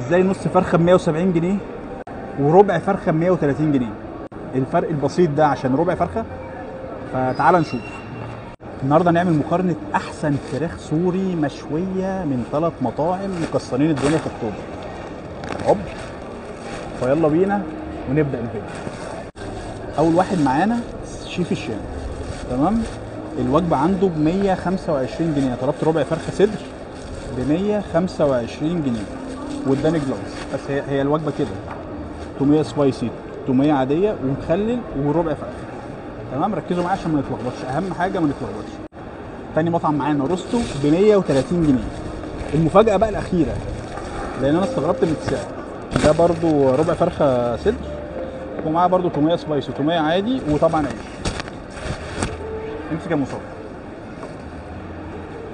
ازاي نص فرخة ب 170 جنيه وربع فرخة ب 130 جنيه؟ الفرق البسيط ده عشان ربع فرخة. فتعال نشوف النهارده نعمل مقارنة احسن فراخ سوري مشوية من 3 مطاعم مكسرين الدنيا في اكتوبر. هوب، فيلا بينا ونبدا الفيديو. اول واحد معانا شيف الشام، تمام؟ الوجبة عنده ب 125 جنيه. طلبت ربع فرخة صدر ب 125 جنيه واداني gloves. بس هي الوجبة كده توميه spicy، توميه عادية، ومخلل، وربع فرخة. تمام، ركزوا معايا عشان ما نتلخبطش، اهم حاجة ما نتلخبطش. تاني مطعم معانا روستو ب 130 جنيه. المفاجاة بقى الاخيرة، لان انا استغربت من السعر ده. برضو ربع فرخة صدر ومعاه برضو توميه spicy وتوميه عادي وطبعا عيش. امسك يا مصطفى.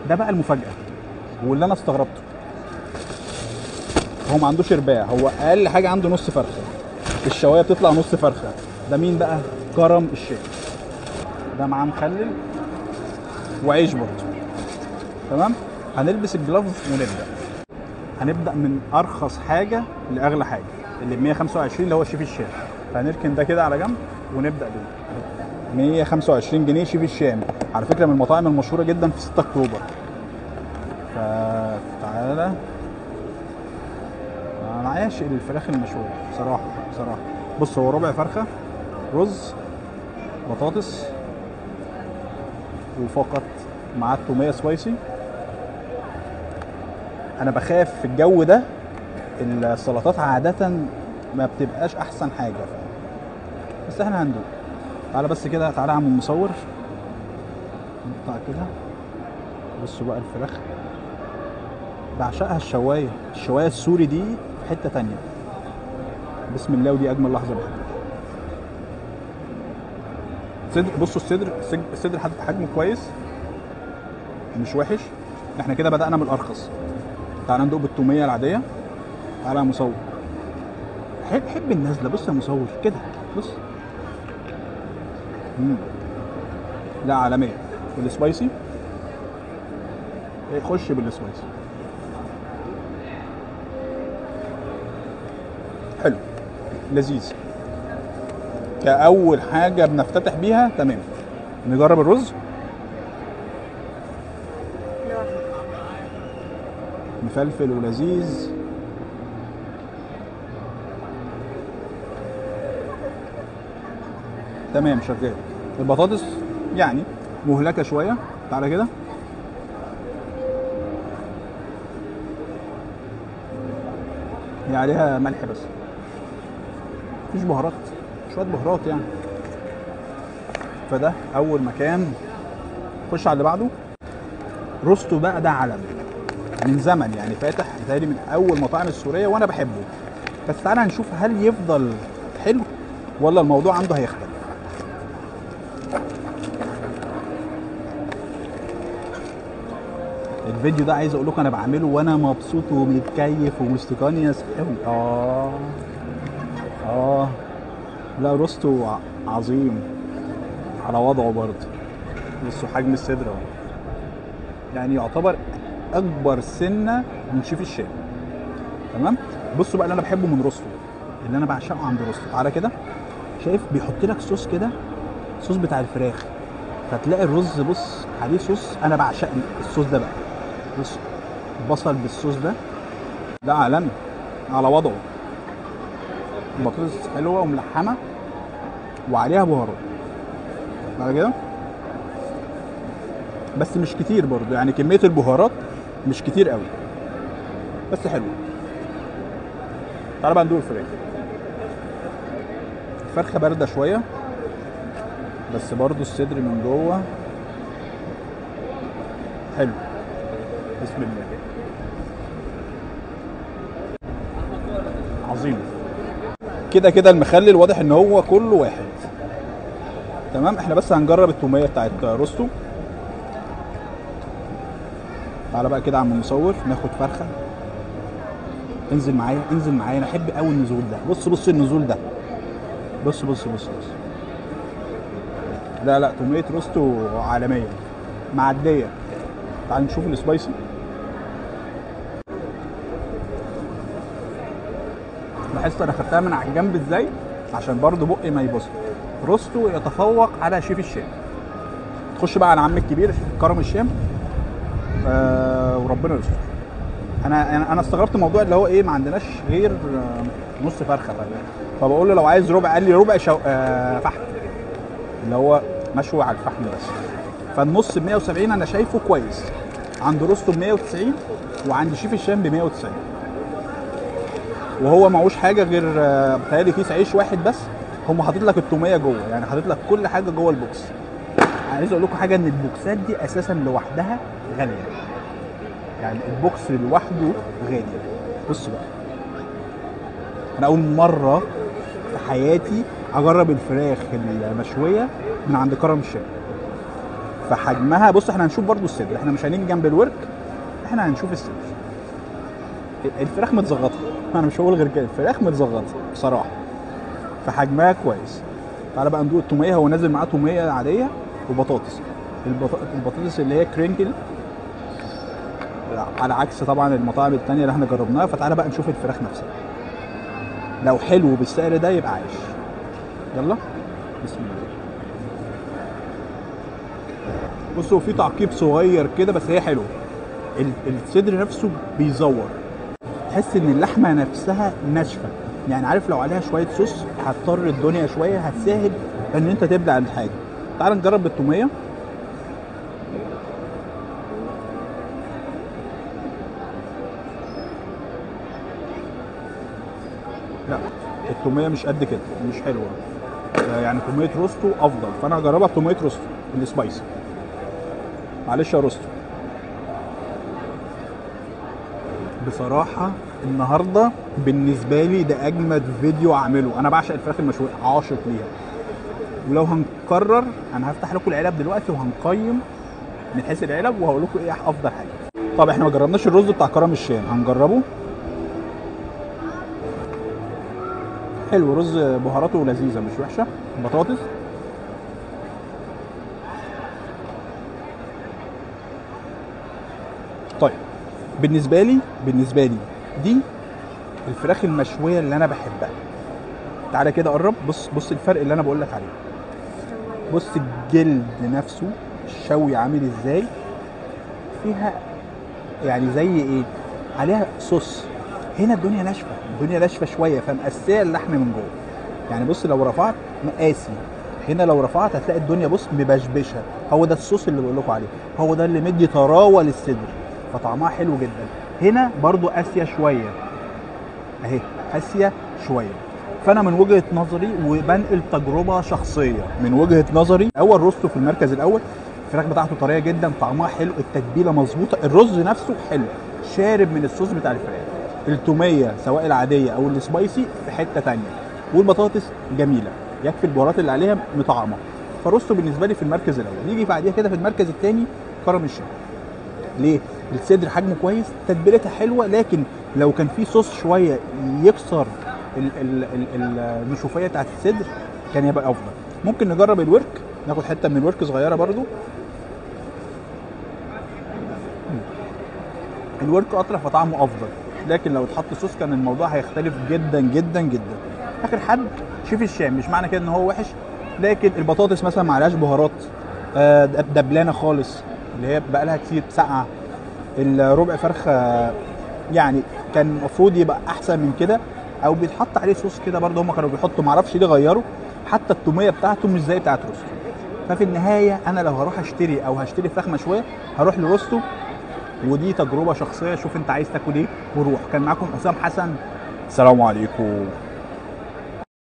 ده بقى المفاجاة واللي انا استغربته، هو ما عندوش رباع، هو اقل حاجة عنده نص فرخة. الشوايه بتطلع نص فرخة. ده مين بقى؟ كرم الشام. ده معاه مخلل وعيش برضه. تمام، هنلبس الجلافز ونبدا. هنبدا من ارخص حاجة لاغلى حاجة، اللي ب 125 اللي هو شيف الشام. فهنركن ده كده على جنب ونبدا بيه. 125 جنيه شيف الشام، على فكرة من المطاعم المشهورة جدا في 6 اكتوبر. فتعالى، انا عاشق للفراخ المشويه بصراحة بصراحة. بص، هو ربع فرخة، رز، بطاطس، وفقط مع التوميه سبايسي. انا بخاف في الجو ده السلطات عادة ما بتبقاش احسن حاجة، بس احنا هندوق. تعالى بس كده، تعالى يا عم المصور، نقطع كده. بصوا بقى الفراخ، بعشقها الشوايه، الشوايه السوري دي في حتة تانية. بسم الله، ودي اجمل لحظة بقى. صدر، بصوا الصدر، الصدر حجمه كويس، مش وحش. احنا كده بدأنا من الارخص. تعالى ندوق بالتوميه العادية. تعالى يا مصور، حب النزله. بص يا مصور كده، بص. لا، عالمية. ال spicy، خش بال spicy. حلو، لذيذ. كأول حاجة بنفتتح بيها. تمام، نجرب الرز. مفلفل ولذيذ. تمام، شغال. البطاطس يعني مهلكة شوية. تعالى كده، هي عليها ملح بس، مفيش بهارات، شوية بهارات يعني. فده أول مكان. خش على اللي بعده. روستو بقى ده علم من زمن، يعني فاتح بيتهيألي من أول مطاعم السورية وأنا بحبه. بس تعالى نشوف هل يفضل حلو ولا الموضوع عنده هيختلف. الفيديو ده عايز اقول لكم انا بعمله وانا مبسوط ومتكيف ومستقنيس قوي. لا، روستو عظيم على وضعه برضه. بصوا حجم الصدر اهو، يعني يعتبر اكبر سنة من شيف الشام. تمام، بصوا بقى اللي انا بحبه من روستو، اللي انا بعشقه عند روستو. تعالى كده، شايف بيحط لك صوص كده، صوص بتاع الفراخ، فتلاقي الرز بص عليه صوص. انا بعشق الصوص ده بقى. بص، بصل بالصوص ده، ده عالمي على وضعه. البطاطس حلوة وملحمه وعليها بهارات. على كده بس مش كتير برضو، يعني كمية البهارات مش كتير قوي، بس حلو. تعالى بقى ندوق الفراخ. الفرخه باردة شوية، بس برضو الصدر من جوه حلو. بسم الله، عظيم. كده كده المخلل واضح ان هو كله واحد. تمام، احنا بس هنجرب التوميه بتاعت روستو. تعالى بقى كده يا عم المصور، ناخد فرخة. انزل معايا، انزل معايا، انا احب قوي النزول ده. بص بص النزول ده، بص بص بص بص. لا لا، توميه روستو عالمية، معدية. تعال نشوف ال spicy. لاحظت انا خدتها من على الجنب ازاي عشان برضو بقي ما يبص. روستو يتفوق على شيف الشام. تخش بقى على عم الكبير كرم الشام، وربنا يستر. انا استغربت الموضوع اللي هو ايه، ما عندناش غير نص فرخة، فبقول له لو عايز ربع، قال لي ربع فحم، اللي هو مشوي على الفحم بس. فالنص ب 170 انا شايفه كويس. عند روستو ب 190 وعند شيف الشام ب 190، وهو معهوش حاجة غير بتهيألي كيس عيش واحد بس. هم حاطط لك التوميه جوه، يعني حاطط لك كل حاجة جوه ال box. عايز اقول لكم حاجة، ان البوكسات دي اساسا لوحدها غالية، يعني ال box لوحده غالي. بصوا بقى، انا اول مرة في حياتي اجرب الفراخ المشويه من عند كرم الشام. فحجمها، بص احنا هنشوف برضو الصدر، احنا مش هنيجي جنب الورك، احنا هنشوف الصدر. الفراخ متزغطه، انا مش هقول غير كده، الفراخ متزغطه بصراحة، فحجمها كويس. تعالى بقى ندوق التوميه. هو نازل معاه توميه عادية وبطاطس، البطاطس اللي هي crinkle، على عكس طبعا المطاعم الثانية اللي احنا جربناها. فتعالى بقى نشوف الفراخ نفسها، لو حلو بالسعر ده يبقى عايش. يلا بسم الله. بصوا في تعقيب صغير كده بس هي حلوة، الصدر نفسه بيزور، تحس ان اللحمة نفسها ناشفة، يعني عارف لو عليها شوية صوص هتطر الدنيا شوية، هتسهل ان انت تبلع الحاجة. تعال نجرب التوميه. لا التوميه مش قد كده، مش حلوة، يعني توميه روستو افضل، فانا هجربها بتوميه روستو ال spicy. معلش يا روستو. بصراحة النهارده بالنسبة لي ده اجمد فيديو اعمله، انا بعشق الفراخ المشويه، عاشق ليها. ولو هنقرر انا هفتح لكم العلب دلوقتي وهنقيم من حيث العلب وهقول لكم ايه افضل حاجة. طب احنا ما جربناش الرز بتاع كرم الشام، هنجربه. حلو، رز بهاراته لذيذة مش وحشة. بطاطس، طيب بالنسبة لي دي الفراخ المشويه اللي انا بحبها. تعالى كده قرب، بص الفرق اللي انا بقول لك عليه. بص الجلد نفسه الشوي عامل ازاي، فيها يعني زي ايه، عليها صوص. هنا الدنيا ناشفة، الدنيا ناشفة شوية، فمقسيه اللحم من جوه. يعني بص لو رفعت مقاسي، هنا لو رفعت هتلاقي الدنيا بص مبشبشه. هو ده الصوص اللي بقول لكم عليه، هو ده اللي مدي طراوه للصدر، فطعمها حلو جدا. هنا برضو قاسية شوية اهي، قاسية شوية. فانا من وجهه نظري، وبنقل تجربه شخصية من وجهه نظري، اول روستو في المركز الاول، الفراخ بتاعته طرية جدا، طعمها حلو، التتبيله مظبوطة، الرز نفسه حلو، شارب من الصوص بتاع الفراخ. التوميه سواء العادية او ال spicy في حتة ثانية، والبطاطس جميلة، يكفي البهارات اللي عليها مطعمه. فروستو بالنسبة لي في المركز الاول. يجي بعديها كده في المركز الثاني كرم الشام. ليه؟ الصدر حجمه كويس، تتبيلتها حلوة، لكن لو كان في صوص شوية يكسر النشوفيه بتاعت الصدر كان يبقى افضل. ممكن نجرب الورك، ناخد حتة من الورك صغيرة برضو. الورك اطرف فطعمه افضل، لكن لو اتحط صوص كان الموضوع هيختلف جدا جدا جدا. اخر حد شيف الشام، مش معنى كده ان هو وحش، لكن البطاطس مثلا ما عليهاش بهارات، دبلانه خالص اللي هي بقى لها كتير ساقعه. الربع فرخة يعني كان المفروض يبقى احسن من كده، او بيتحط عليه صوص كده برده، هم كانوا بيحطوا معرفش ليه غيروا. حتى التوميه بتاعته مش زي بتاعت روستو. ففي النهاية انا لو هروح اشتري او هشتري فراخ مشوية هروح لروستو، ودي تجربه شخصية. شوف انت عايز تاكل ايه وروح. كان معاكم حسام حسن، السلام عليكم.